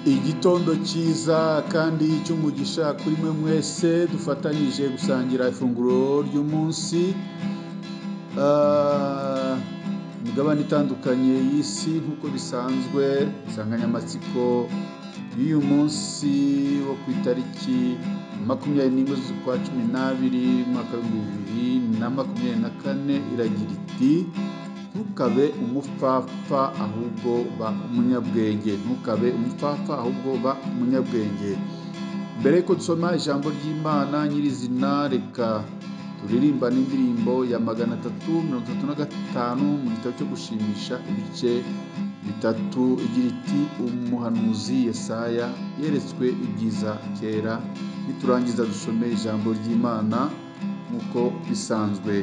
Igitondo cyiza kandi cy'umugisha kuri mwe mwese dufatanyije gusangira ifunguro ry'umunsi. Imigabane itandukanye y'isi nk'uko bisanzwe, insanganyamatsiko y'uyu munsi wo ku itariki 21 z'ukwa 12 umwaka wa 2024 iragira iti: "Ntukabe umupfapfa, ahubwo ba umunyabwenge." Ntukabe umupfapfa, ahubwo ba umunyabwenge. Mbere yuko dusoma ijambo ry'Imana nyirizina, reka turirimba n'indirimbo ya 335 mu gitabo cyo gushimisha, ibice 3, igira iti: "Umuhanuzi Yesaya yeretswe ibyiza kera." Niturangiza dusome ijambo ry'Imana nk'uko bisanzwe.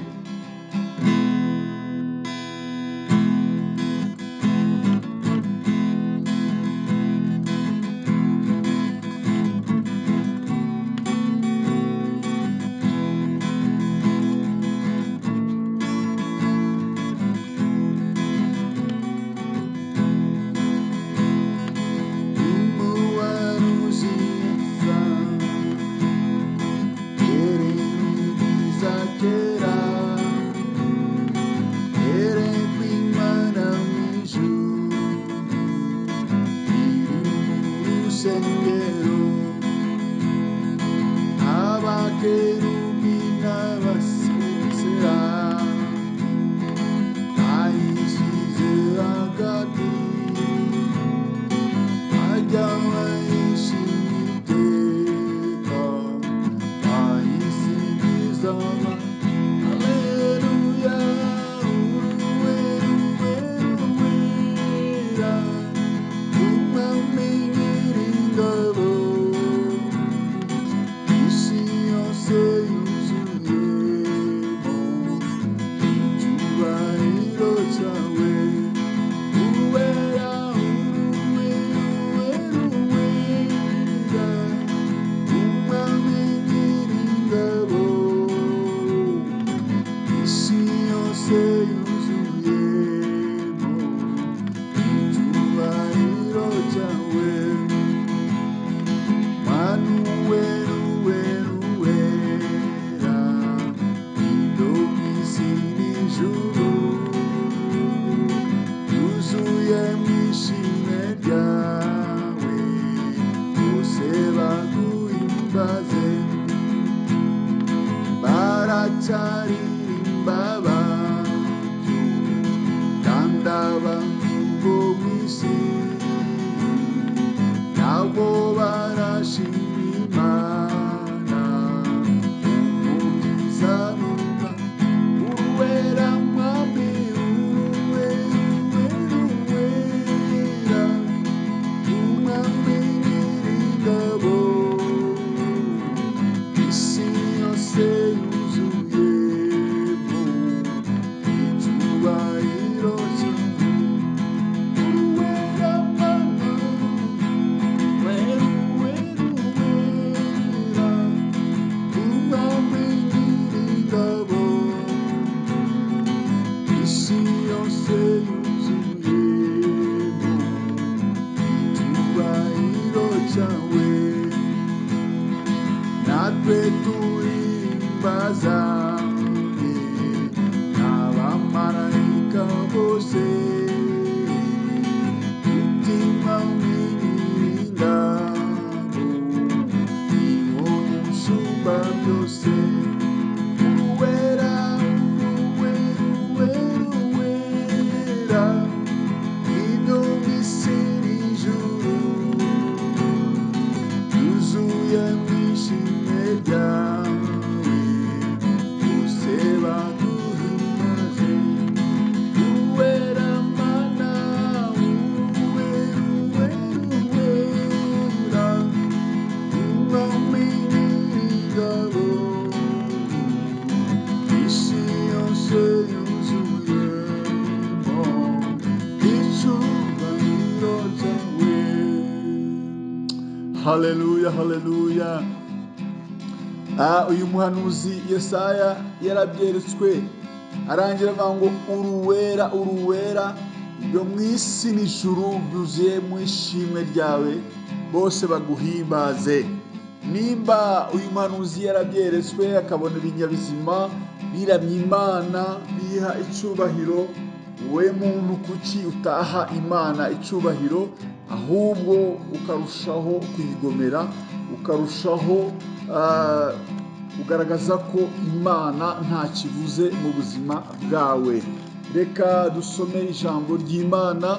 Umuhanuzi Yesaya yeretswe ibyiza kera, yerekwa Imana mu ijuru iri mu rusengero, abakerubi n'abaserafi bayishyize hagati, bajya bayishima iteka, bayisingiza. Haleluya, uruwera, uwera, Umwami Nyiringabo, isi yose yuzuyemo icyubahiro cyawe. Uwera, uwera, uwera, Umwami Nyiringabo, isi yose yuzuyemo icyubahiro cyawe. Mana uwera, uwera, uwera, ibyo mu isi n'ijuru byuzuye mu ishimwe ryawe, bose baguhimbaze. Baracyaririmba batyo, kandi abantu bo mu isi ntabwo barashima Imana. Umukiza numa, uwera Mwami, uwera, uwera, Umwami Nyiringabo, isi yose yuzuyemo icyubahiro cyawe. Uwera Mana, wera, wera, uwera, Umwami Nyiringabo, isi yose yuzuyemo icyubahiro cyawe. Natwe tuhimbaza n'abamarayika bose, tuti: "Mwami Nyiringabo, ni wowe usumba byose." Uwera, uwera, uwera, uwera, ibyo mu isi n'ijuru byuzuye mu ishimwe ryawe, bose baguhimbaze. Uwera Mana, uwera, uwera, uwera, Umwami Nyiringabo, isi yose yuzuyemo icyubahiro cyawe. Haleluya, haleluya. Uyu muhanuzi Yesaya yarabyeretswe, arangira avuga ngo: "Uruwera, uruwera." Ibyo mu isi n'ijuru byuzuye mu ishimwe ryawe, bose baguhimbaze. Nimba uyu muhanuzi yarabyeretswe akabona ibinyabizima biramya Imana, biha icyubahiro, we muntu kuki utaha Imana icyubahiro, ahubwo ukarushaho kuyigomera, ukarushaho kugaragaza ko Imana nta kivuze mu buzima bwawe? Reka dusome ijambo ry'Imana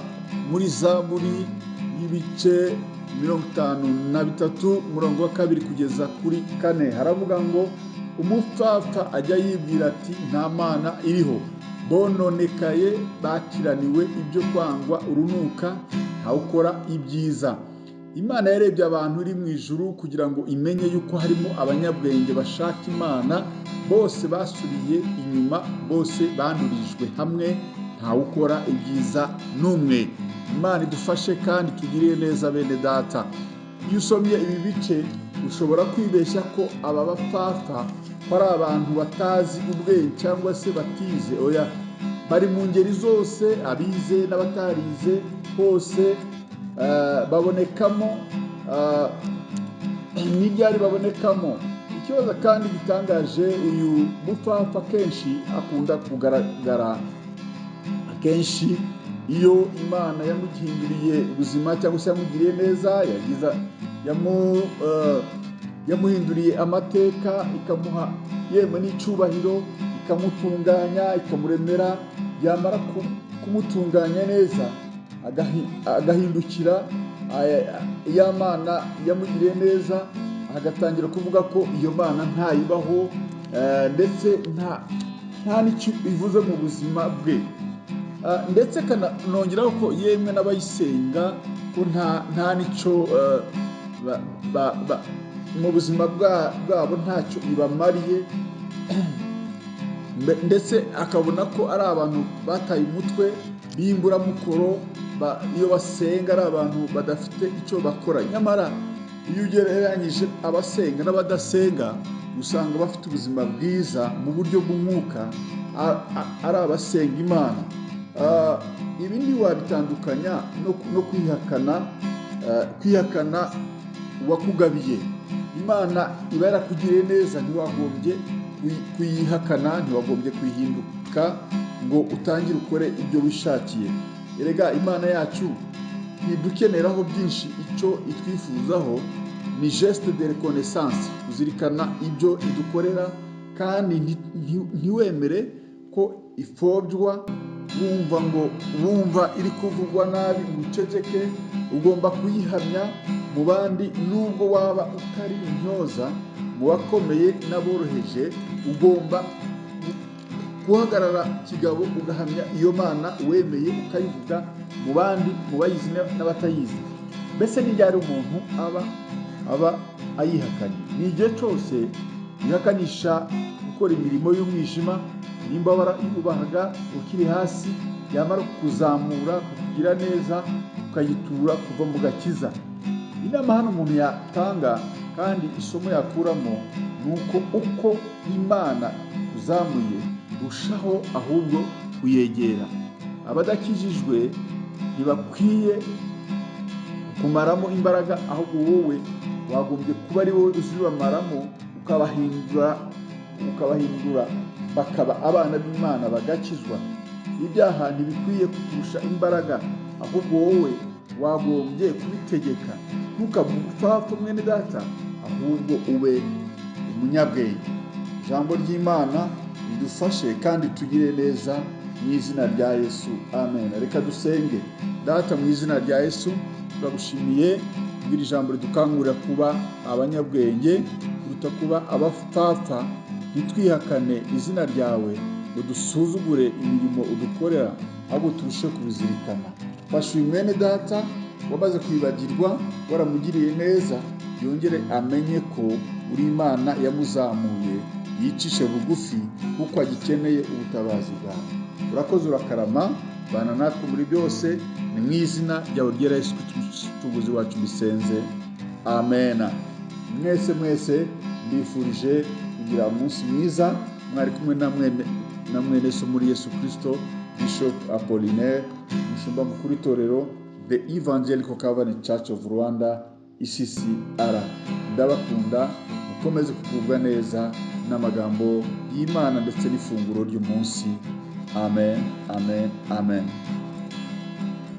muri Zaburi y'ibice 53, umurongo wa 2 kugeza kuri 4. Haravuga ngo: umupfapfa ajya yibwira ati nta Mana iriho, bononekaye bakiraniwe ibyo kwangwa urunuka, ntawukora ibyiza. Imana yarebye abantu iri mu ijuru kugira ngo imenye yuko harimo abanyabwenge bashaka Imana, bose basubiye inyuma, bose bandurijwe hamwe, ntawukora ibyiza n'umwe. Imana idufashe kandi tugirire neza bene data. Iyo usomye ibi bice ushobora kwibeshya ko aba bapfapfa ko ari abantu batazi ubwenge cyangwa se batize. Oya, bari mu ngeri zose, abize n'abatarize hose babonekamo, n'ibyari babonekamo. Ikibazo kandi gitangaje, uyu mupfapfa kenshi akunda kugaragara akenshi iyo Imana yamuhinduriye ubuzima cyangwa se yamugiriye neza, yamuhinduriye amateka, ikamuha yemwe n'icyubahiro, ikamutunganya, ikamuremera. Yamara kumutunganya neza agahindukira ya Mana yamugiriye neza, agatangira kuvuga ko iyo Mana ntayibaho, ndetse nta n'icyo ivuze mu buzima bwe, ndetse akanongeraho ko yemwe n'abayisenga ko nta n'icyo mu buzima bwabo ntacyo ibamariye, ndetse akabona ko ari abantu bataye umutwe b'imburamukoro, iyo basenga ari abantu badafite icyo bakora. Nyamara iyo ugereranyije abasenga n'abadasenga, usanga bafite ubuzima bwiza mu buryo bw'umwuka ari abasenga Imana. Ibi ntiwabitandukanya no kwihakana uwakugabiye. Imana iba yarakugiriye neza, ntiwagombye kuyihakana, ntiwagombye kuyihinduka ngo utangire ukore ibyo wishakiye. Erega Imana yacu ntidukeneraho byinshi, icyo itwifuzaho ni geste de reconnaissance, kuzirikana ibyo idukorera, kandi ntiwemere ko ipfobywa. Wumva ngo wumva iri kuvugwa nabi ngo uceceke, ugomba kuyihamya mu bandi, nubwo waba utari intyoza mu bakomeye n'aboroheje. Ugomba guhagarara kigabo ugahamya iyo Mana wemeye, ukayivuga mu bandi, mu bayizi n'abatayizi. Mbese ni ryari umuntu aba ayihakanye? Ni igihe cyose yihakanisha gukora imirimo y'umwijima. Nimba warayubahaga ukiri hasi, yamara kuzamura kukugira neza ukayitura kuva mu gakiza. Inama hano umuntu yatanga kandi isomo yakuramo ni uko uko Imana uzamuye rushaho ahubwo kuyegera. Abadakijijwe ntibakwiye kumaramo imbaraga, ahubwo wowe wagombye kuba ari wowe uzibamaramo, ukabahindura bakaba abana b'Imana bagakizwa. Ibyaha ntibikwiye kukurusha imbaraga, ahubwo wowe wagombye kubitegeka. Ntukabe umupfapfa mwene data, ahubwo ube umunyabwenge. Ijambo ry'Imana ridufashe kandi tugire neza mu izina rya Yesu, amen. Reka dusenge. Data, mu izina rya Yesu turagushimiye kubwira ijambo ridukangurira kuba abanyabwenge kuruta kuba abapfapfa. Ntitwihakane izina ryawe ngo dusuzugure imirimo udukorera, ahubwo turushe kubizirikana. Fasha uyu mwene data wamaze kwibagirwa waramugiriye neza, yongere amenye ko uri Imana yamuzamuye, yicishe bugufi kuko agikeneye ubutabazi bwawe. Urakoze, urakarama, bana natwe muri byose. Ni mu izina ryawe ryera Yesu Kristo wacu bisenze, amen. Mwese mwese mbifurije kugira umunsi mwiza. Mwari kumwe na mwene so muri Yesu Kristo, Bishop Apollinaire, umushumba mukuru w'itorero The Evangelical Covenant Church of Rwanda, ECCR. Ndabakunda, mukomeze kugubwa neza n'amagambo y'Imana ndetse n'ifunguro ry'umunsi. Amen, amen, amen.